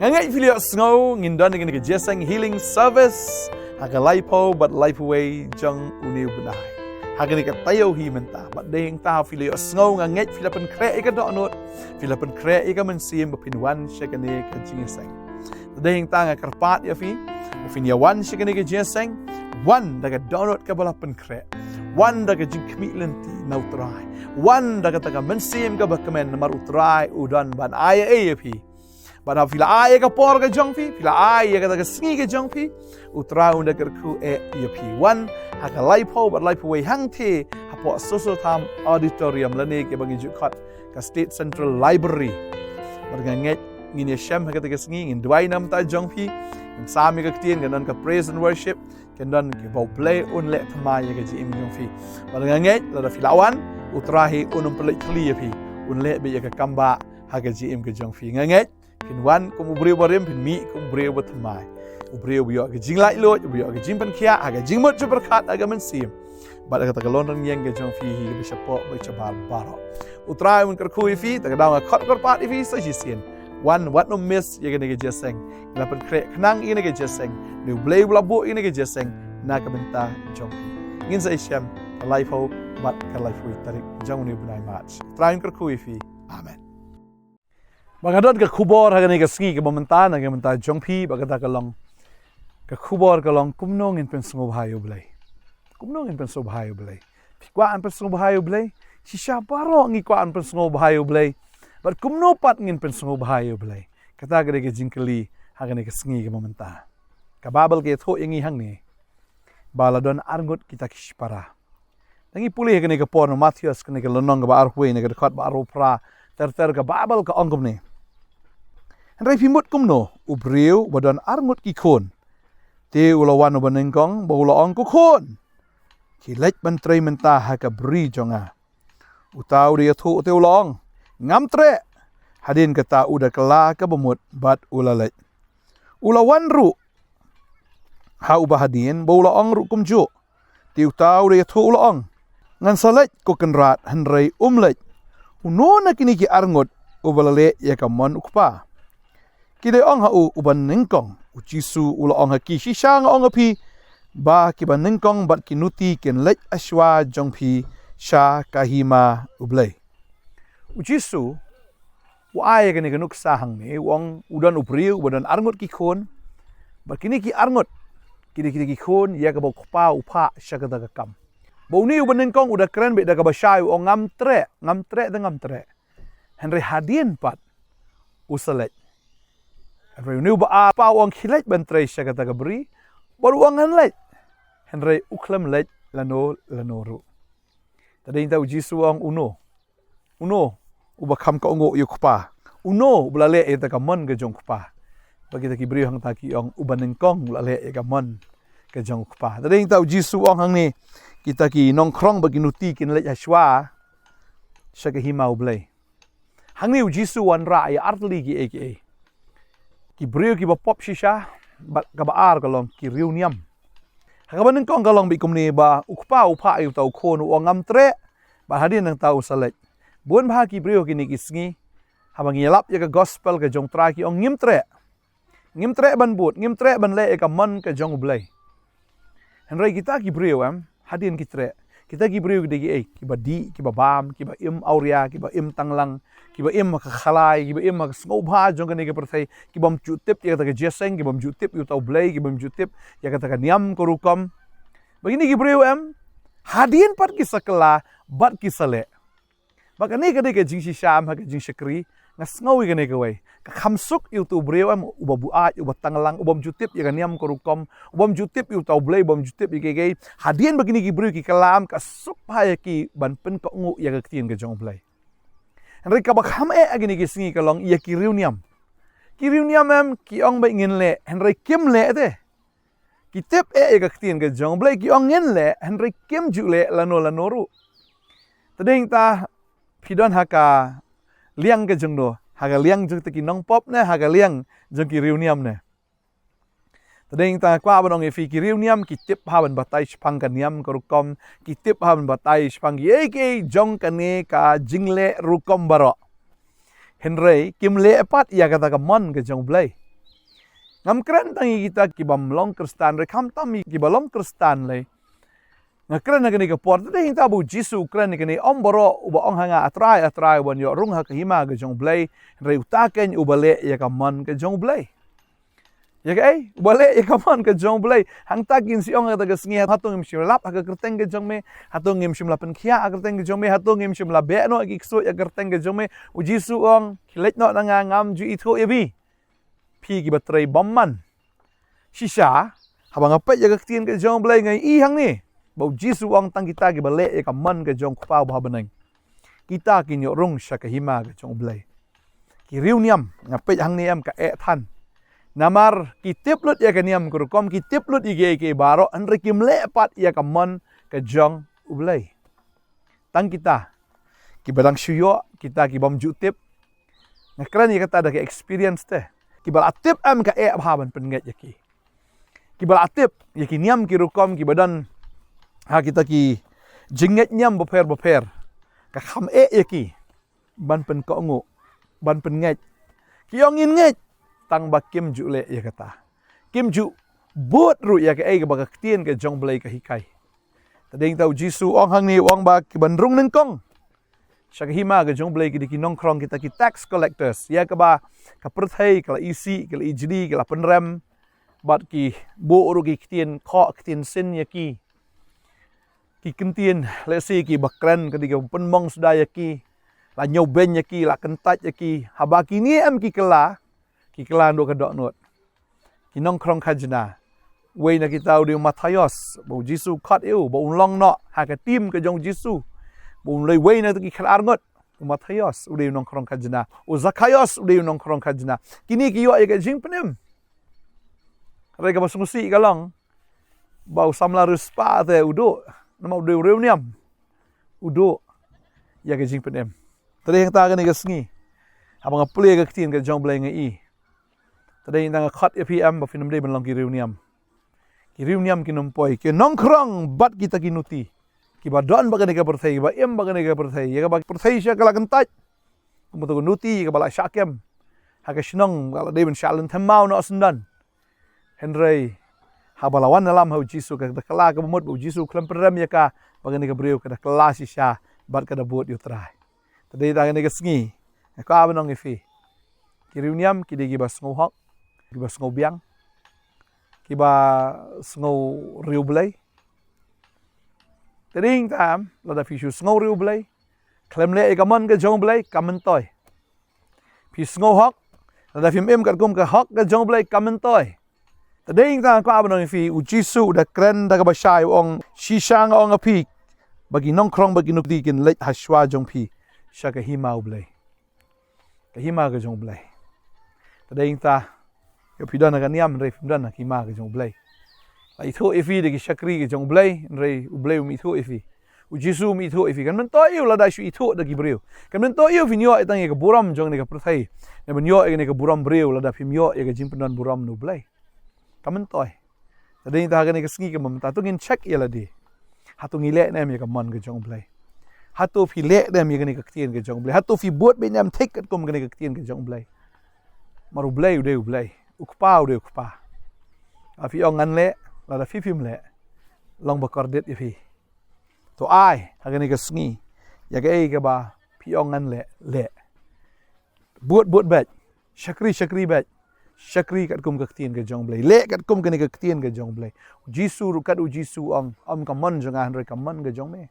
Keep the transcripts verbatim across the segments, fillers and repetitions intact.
Nga ngeit phi la ïohsngew ngin don ïa kane ka jingïaseng healing service ha ka laiphew bad laiphew wei jong une u bnai. Ha kane ka taïew hi mynta, bad dei hangta phi la ïohsngew, nga ngeit phi la pynkhreh ïa ka dohnud, phi la pynkhreh ïa ka mynsiem ba phin wan sha kane ka jingïaseng. Te dei hangta nga kyrpad ïa phi ba phin ïa wan sha kane ka jingïaseng, wan da ka dohnud kaba la pynkhreh, wan da ka jingkhmih lynti na u Trai, wan da kata ka mynsiem kaba kmen, namar u Trai u don ban ai ei ei ïa phi. Bad haba phi la ai ïa ka por ka jong phi, phi la ai ïa kata ka sngi ka jong phi, u Trai un da kyrkhu eh ïa phi. Wan ha ka laiphew bad laiphew wei hangtei hapoh Soso Tham Auditorium lane kaba ngi ju khot ka State Central Library. Bad nga ngeit ngin ïashem ha kata ka sngi, ngin duwai namar ta jong phi, ngin sam ïa ka ktien, kan don ka praise and worship, kan don kaba u Blei un leh thymmai ïa ka jingim jong phi. Bad nga ngeit lada phi la wan, u Trai hi un ym pynleit khlieh ïa phi, un leh beit ïa ka kam ba ha ka jingim ka jong phi. Nga ngeit phin wan kum u briew barim, phin mih kum u briew bathymmai, u briew ba ïoh ka jinglaitluid, ba ïoh ka jingpynkhiah ha ka jingmut jingpyrkhat ha ka mynsiem. Bad kata ka lon rynïeng ka jong phi hi kaba shapoh ba shabar baroh. U Trai un kyrkhu ïa phi, ta ka daw nga khot kyrpad ïa phi sa shisien. Wan, wat nym miss ïa kane ka jingïaseng. Ngi la pynkhreh khnang ïa kane ka jingïaseng. Une u Blei u la buh ïa kane ka jingïaseng na ka bynta jong phi. Ngin sa ïashem ka laiphew bad ka laiphew wei tarik jong une u bnai March. U Trai un kyrkhu ïa phi. Amen. Ba nga don ka khubor ha kane ka sngi kaba mynta, na ka bynta jong phi, bad kata ka long, ka khubor ka long kumno ngin pynsngewbha ïa u Blei. Kumno ngin pynsngewbha ïa u Blei. Phi kwah ban pynsngewbha ïa u Blei? Shisha baroh ngi kwah ban pynsngewbha ïa u Blei. Bad kumno pat ngin pynsngewbha ïa u Blei? Kata ka dei ka jingkylli ha kane ka sngi kaba mynta. Ka Baibl ka ïathuh ïa ngi hangne ba la don arngut kita ki shipara. Ngi pule ha kane ka por na Mathaios, kane ka lynnong kaba arphew wei, na ka dkhot ba arphew phra, ter ter ka Baibl ka ong kumne: Hynrei phi mut kumno, u briew ba don arngut ki khun, te u la wan u banyngkong bad u la ong, ko khun, khie leit ban trei mynta ha ka bri jong nga. Uta u da ïathuh te u la ong, ngam treh. Hadien kata u da kylla kaba mut bad u la leit. U la wan ruh ha uba hadien bad u la ong ruh kumjuh. Te uta u da ïathuh u la ong, ngan sa leit ko kynrad, hynrei um leit. Uno na kine ki arngut uba la leh ïa ka mon u kpa? Ki da ong ha u, u banyngkong. U Jisu u la ong ha ki, shisha nga ong ha phi ba ki banyngkong bad ki nuti kin leit hashwa jong phi sha ka hima u Blei. U Jisu u ai kane ka nuksa hangne, u ong u don u briew uba don arngut ki khun. Bad kine ki arngut, kine, kine ki khun ïa kaba u kpa u phah sha kata ka kam. Bad une u banyngkong u da kren beit da kaba shai, u ong, ngam treh, ngam treh, te ngam treh. Hynrei hadien pat u sa leit. Hynrei une uba ar pat u ong, khie leit ban trei sha kata ka bri. Bad u ong, ngan leit. Hynrei u khlem leit lano lano ruh. Te dei nangta u Jisu u ong, uno, uno uba kham kohnguh ïa u kpa? Uno uba la leh ïa kata ka mon ka jong u kpa? Bad kita ki briew hangta ki ong, u banyngkong u la leh ïa ka mon ka jong u kpa. Te dei nangta u Jisu u ong hangne, kita ki nongkhrong bad ki nuti kin leit hashwa sha ka hima u Blei. Hangne u Jisu u wanrah ïa artylli kiei kiei. Ki briew kiba pop shisha, bad kaba ar ka long ki riewniam. Ha kaba nyngkong ka long beit kumne ba u kpa u phah ïa uta u khun, u ong, ngam treh, bad hadien nangta u sa leit. Bun bah ki briew kine ki sngi, haba ngi ïalap ïa ka gospel ka jong u Trai, ki ong, ngim treh. Ngim treh ban bud, ngim treh ban leh ïa ka mon ka jong u Blei. Hynrei kita ki briew, em, hadien ki treh. Kita ki briew ki dei kiei? Kiba dih, kiba bam, kiba im awria, kiba im tanglang, kiba im ha ka khalai, kiba im ha ka sngewbha jong kane ka pyrthei, kibym ju tip ïa kata ka jingïaseng, kibym ju tip ïa uta u Blei, kibym ju tip ïa kata ka niam ka rukom. Bad kine ki briew, em, hadien pat ki sa kylla bad ki sa leh. Bad kane ka dei ka jingshisha, em, ha ka jingshakri. Nga sngew ïa kane kawei. Ka kham suk ïa uta u briew, em, uba buaid, uba tanglang, ubym ju tip ïa ka niam ka rukom, ubym ju tip ïa uta u Blei, ubym ju tip ïa kiei kiei. Hadien ba kine ki briew ki kylla, em, ka suk bha ïa ki ban pynkohnguh ïa ka ktien ka jong u Blei. Hynrei kaba kham eh ha kine ki sngi ka long ïa ki riewniam. Ki riewniam, em, ki ong ba ngin leh, hynrei kim leh te. Ki tip eh ïa ka ktien ka jong u Blei, ki ong ngin leh, hynrei kim ju leh lano lano ruh. Te dei nangta phi don ha ka liang ka jong no, ha ka liang jong kita ki nongpop ne ha ka liang jong ki riewniam ne? Te dei nangta nga kwah ban ong ïa phi, ki riewniam ki tip bha ban batai shaphang ka niam ka rukom, ki tip bha ban batai shaphang kiei kiei jong kane ka jingleh rukom baroh. Hynrei kim leh pat ïa kata ka mon ka jong u Blei. Ngam kren tang ïa kita ki bym long Khristan, hynrei khamtam ïa ki ba long Khristan lei. Nga kren ha kane ka por, te dei hangta ba u Jisu u kren ïa kane, ym baroh uba ong ha nga, A Trai, A Trai, u ban ïoh rung ha ka hima ka jong u Blei, hynrei uta keiñ uba leh ïa ka mon ka jong u Blei. Ïa kaei? Uba leh ïa ka mon ka jong u Blei. Hangta kin sa ong ha kata ka sngi, hato ngim shym lap ha ka kyrteng ka jong me, hato ngim shym la pynkhiah ha ka kyrteng ka jong me, hato ngim shym la beh noh ki ksuid ha ka kyrteng ka jong me. U Jisu u ong, khie leit noh na nga, ngam ju ithuh ïa phi, phi ki ba trei bymman. Shisha, haba nga peit ïa ka ktien ka jong u Blei, nga ïohi hangne ba u Jisu u ong, tang kita ki ba leh ïa ka mon ka jong u Kpa uba ha bneng, kita kin ïoh rung sha ka hima ka jong u Blei. Ki riewniam, nga peit hangne em, ka eh than. Namar ki tip lut ïa ka niam ka rukom, ki tip lut ïa kiei kiei baroh, hynrei kim leh pat ïa ka mon ka jong u Blei. Tang kita ki ba dang shu ïoh, kita ki bym ju tip. Nga kren ïa kata da ka experience te. Ki ba la tip em, ka eh bha ban pynngeit ïa ki. Ki ba la tip ïa ki niam ki rukom ki ba don ha kita ki jingngeit niam bapher bapher, ka kham eh ïa ki ban pynkohnguh, ban pynngeit. Ki ong ngin ngeit, tang ba kim ju leh ïa kata. Kim ju bud ruh ïa kaei kaba ka ktien ka jong u Blei ka hikai. Te dei hangta u Jisu u ong hangne, u ong ba ki ban rung nyngkong sha ka hima ka jong u Blei ki dei ki nongkhrong, kita ki tax collectors, ïa kaba ka pyrthei ka la isih, ka la ijli, ka la pynrem, bad ki buh ruh ki ktien khoh ktien sin ïa ki. Ki kyntien lehse ki ba kren ka dei ka pynmong suda ïa ki, la ñiewbeiñ ïa ki, la kyntait ïa ki. Haba kine em ki kylla, ki kylla naduh ka dohnud. Ki nongkhrong khajna. Uwei na kita u dei u Mathaios, ba u Jisu u khot ïa u ba un long noh ha ka team ka jong u Jisu, ba un leit uwei na kita ki khatar ngut. U Mathaios u dei u nongkhrong khajna. U Zakhaios u dei u nongkhrong khajna. Kine ki ïoh ïa ka jingpynim. Hynrei kaba sngewsih ka long ba u samla riewspah te u duh, namar u dei u riewniam, u duh ïa ka jingpynim. Te dei hangta kane ka sngi, haba nga pule ïa ka ktien ka jong u Blei, nga i, te dei hangta, nga khot ïa phi em ba phin ym dei ban long ki riewniam. Ki riewniam kin ym poi, ki nongkhrong bad kita ki nuti, ki ba don bad kane ka pyrthei, ki ba im bad kane ka pyrthei, ïa kaba pyrthei sha ka la kyntait. Kumta ka nuti ka ba la shah kem ha ka shnong, ka la dei ban shah lynthem maw noh syndon. Hynrei haba la wan ïalam ha u Jisu, ka da kylla ka bamut ba u Jisu u khlem pynrem ïa ka, ba kane ka briew ka da kylla shisha bad ka da bud ïa u Trai. Te dei hangta kane ka sngi, nga kwah ban ong ïa phi, ki riewniam ki dei ki ba sngew hok, ki ba sngew biang, ki ba sngew riewblei. Te dei hangta, lada phi shu sngew riewblei, khlem leh ïa ka mon ka jong u Blei, kam myntoi. Phi sngew hok, lada phim im katkum ka hok ka jong u Blei, kam myntoi. Te dei hangta nga kwah ban ong ïa phi, u Jisu u da kren da kaba shai, u ong, shisha nga ong ïa phi, ba ki nongkhrong bad ki nuti kin leit ha shuwa jong phi sha ka hima u Blei. Ka hima ka jong u Blei. Te dei hangta, ïoh phi don ha ka niam hynrei phim don ha ka hima ka jong u Blei. La ithuh ïa phi da ki shakri ka jong u Blei, hynrei u Blei um ithuh ïa phi. U Jisu um ithuh ïa phi. Kan myntoi ïa u lada shu ithuh da ki briew. Kan myntoi ïa u phin ïoh ïa tang ïa ka burom jong kane ka pyrthei, ne ban ïoh ïa kane ka burom briew lada phim ïoh ïa ka jingpyndonkam burom na u Blei. Kam myntoi. Te dei hangta kane ka sngi, ka mynta to ngin check ïa lade. Hato ngi leh ne em ïa ka mon ka jong u Blei? Hato phi leh ne em ïa kane ka ktien ka jong u Blei? Hato phi bud beit ne em thik katkum kane ka ktien ka jong u Blei? Namar u Blei u dei u Blei, u Kpa u dei u Kpa. Lada phi ong ngan leh, lada phi phim leh, long ba kordit ïa phi. To ai ha kane ka sngi, ïa kaei kaba phi ong ngan leh, leh. Bud, bud beit. Shakri, shakri beit. Shakri katkum ka ktien ka jong u Blei. Leh katkum kane ka ktien ka jong u Blei. U Jisu ruh, kat u Jisu u ong, ym ka mon jong nga hynrei ka mon ka jong me.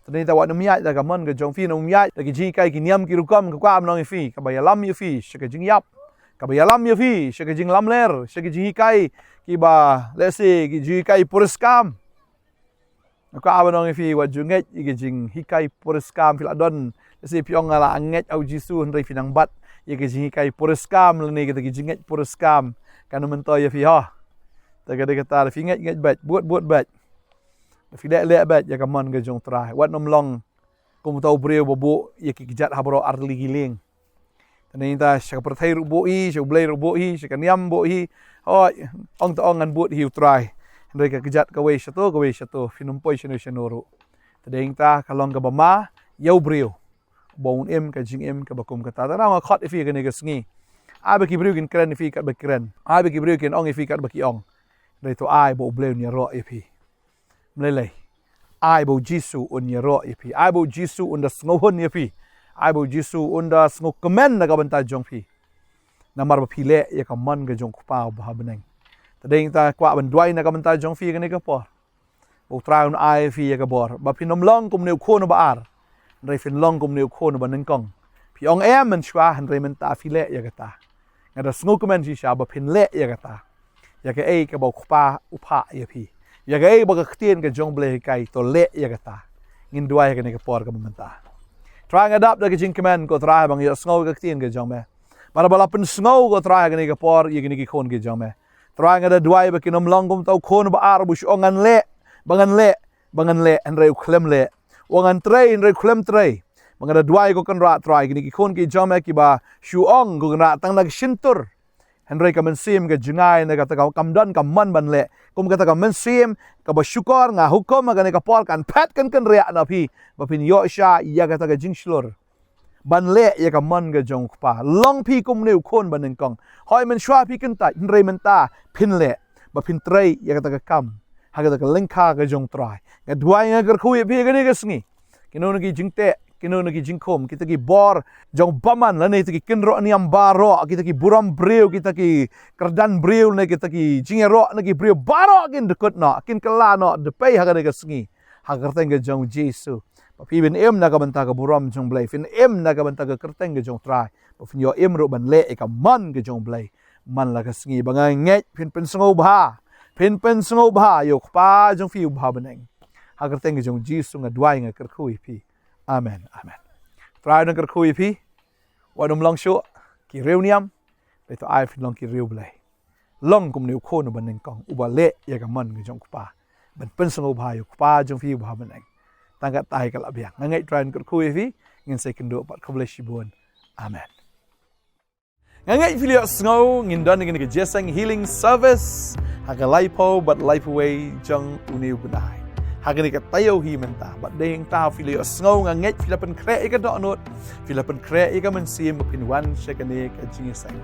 Te dei hangta wat nym ïaid da ka mon ka jong phi, nym ïaid da ki jinghikai ki niam ki rukom, nga kwah ban ong ïa phi, kaba ïalam ïa phi sha ka jingïap, kaba ïalam ïa phi sha ka jinglamler, sha ki jinghikai kiba, lehse ki jinghikai puriskam. Nga kwah ban ong ïa phi, wat ju ngeit ïa ki jinghikai puriskam. Phi la don, lehse phi ong nga la ngeit ha u Jisu hynrei phi nang bat ïa ki jinghikai puriskam lane kita ki jingngeit puriskam, kan ym myntoi ïa phi ho. Te ka dei kata, lada phi ngeit, ngeit beit, bud, bud beit. Lada phi leh, leh beit ïa ka mon ka jong u Trai. Wat nym long kum uta u briew ba buh ïa ki kjat ha baroh ar tylli ki lieng. Te dei hangta, sha ka pyrthei ruh buh hi, sha u Blei ruh buh hi, sha ka niam buh hi. Hooid, ong to ong ngan bud hi u Trai, hynrei ka kjat kawei shato, kawei shato, phin ym poi shano shano ruh. Te dei hangta, ka long kaba ma ïa u briew ba un im ka jingim kaba kum kata. Te nga khot ïa phi kane ka sngi, Ai ba ki briew kin kren ïa phi katba ki kren. Ai ba ki briew kin ong ïa phi katba ki ong. Hynrei to ai ba U Blei un ïaroh ïa phi. Mlei lei. Ai ba U Jisu un ïaroh ïa phi. Ai ba U Jisu un da sngewhun ïa phi. Ai ba U Jisu un da sngewkmen na ka bynta jong phi. Namar ba phi leh ïa ka mon ka jong U Kpa uba ha bneng. Te dei ngi ta kwah ban duwai na ka bynta jong phi kane ka por. Ba U Trai un ai ïa phi ïa ka bor ba phin ym long kum une u khun uba ar, hynrei phin long kum une u khun uba nyngkong. Phi ong em mynshuwa, hynrei mynta phi leh ïa kata. Nga da sngewkmen shisha ba phin leh ïa kata. Ïa kaei kaba U Kpa u phah ïa phi, ïa kaei ba ka ktien ka jong U Blei ka hikai, to leh ïa kata. Ngin duwai ha kane ka por kaba mynta. Trai, nga dap da ka jingkmen, ko Trai, ba ngi ïohsngew ïa ka ktien ka jong me. Bad ba la pynsngew, ko Trai, ha kane ka por ïa kine ki khun ki jong me. Trai, nga da duwai ba kin ym long kum uta u khun uba ar uba shu ong ngan leh, ba ngan leh, ba ngan leh, hynrei u khlem leh. U ong ngan trei, hynrei u khlem trei. Ba nga da duwai, ko Kynrad Trai, kine ki khun ki jong me kiba shu ong, ko Kynrad, tang na ka shyntur, hynrei ka mynsiem ka jngai, na kata ka kam don ka mon ban leh. Kum kata ka mynsiem kaba shukor, nga hukum ha kane ka por kan phet, kan kynriah na phi, ba phin ïoh shah ïa kata ka jingshlur ban leh ïa ka mon ka jong U Kpa. Long phi kum une u khun ba nyngkong. Hooid, mynshuwa phi kyntait, hynrei mynta phin leh, ba phin trei ïa kata ka kam ha kata ka lyngkha ka jong U Trai. Nga duwai, nga kyrkhu ïa phi ha kane ka sngi. Kino na ki jingteh, kino na ki jingkhum, kita ki bor jong bymman, lane kita ki kynroh niam baroh, kita ki burom briew, kita ki kyrdan briew, lane kita ki jingïaroh na ki briew baroh kin dkut noh, kin kylla noh, da pei ha kane ka sngi ha ka kyrteng ka jong U Jisu. Ba phi ban im na ka bynta ka burom jong U Blei, phin im na ka bynta ka kyrteng ka jong U Trai, ba phin ïoh im ruh ban leh ïa ka mon ka jong U Blei man la ka sngi. Ba nga ngeit phin pynsngewbha, phin pynsngewbha ïa U Kpa jong phi uba ha bneng. Ha ka kyrteng ka jong U Jisu nga duwai, nga kyrkhu ïa phi. Amen, amen. Trai un kyrkhu ïa phi. Wat nym long shuh ki riew niam, hynrei to ai phin long ki riew Blei. Long kum une u khun uba nyngkong, uba leh ïa ka mon ka jong U Kpa, ban pynsngewbha ïa U Kpa jong phi uba ha bneng. Tang katta hi ka la biang. Nga ngeit Trai un kyrkhu ïa phi. Ngin sa ïakynduh pat, khublei shibun. Amen. Nga ngeit phi la ïohsngew, ngin don ïa kane ka jingïaseng healing service ha ka laiphew bad laiphew wei jong une u bnai, ha kane ka taïew hi mynta. Bad dei hangta phi la ïohsngew, nga ngeit phi la pynkhreh ïa ka dohnud, phi la pynkhreh ïa ka mynsiem ba phin wan sha kane ka jingïaseng.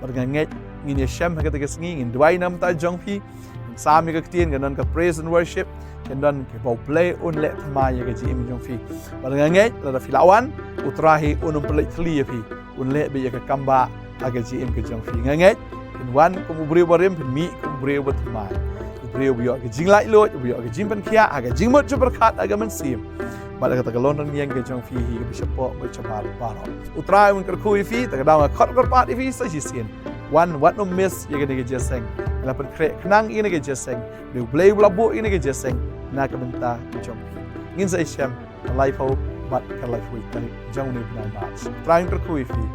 Bad nga ngeit ngin ïashem ha kata ka sngi, ngin duwai na ka bynta jong phi, ngin sam ïa ka ktien, kan don ka praise and worship, kan don kaba U Blei un leh thymmai ïa ka jingim jong phi. Bad nga ngeit lada phi la wan, U Trai hi un ym pynleit thylli ïa phi, un leh beit ïa ka kambah ha ka jingim ka jong phi. Nga ngeit phin wan kum u briew barim, phin mih kum u briew bathymmai, u briew uba ïoh ka jinglaitluid, uba ïoh ka jingpynkhiah ha ka jingmut jingpyrkhat, ha ka mynsiem. Bad kata ka longrynieng ka jong phi hi kaba shapoh bad shabar baroh. U Trai un kyrkhu ïa phi, ta ka daw nga khot kyrpad ïa phi sa shisien. Wan, wat nym miss ïa kane ka jingïaseng. Ngi la pynkhreh khnang ïa kane ka jingïaseng. Dei U Blei uba la buh ïa kane ka jingïaseng na ka bynta ka jong phi. Ngin sa ïashem ha ka laiphew bad ka laiphew wei tarik jong une u bnai March. U Trai un kyrkhu ïa phi.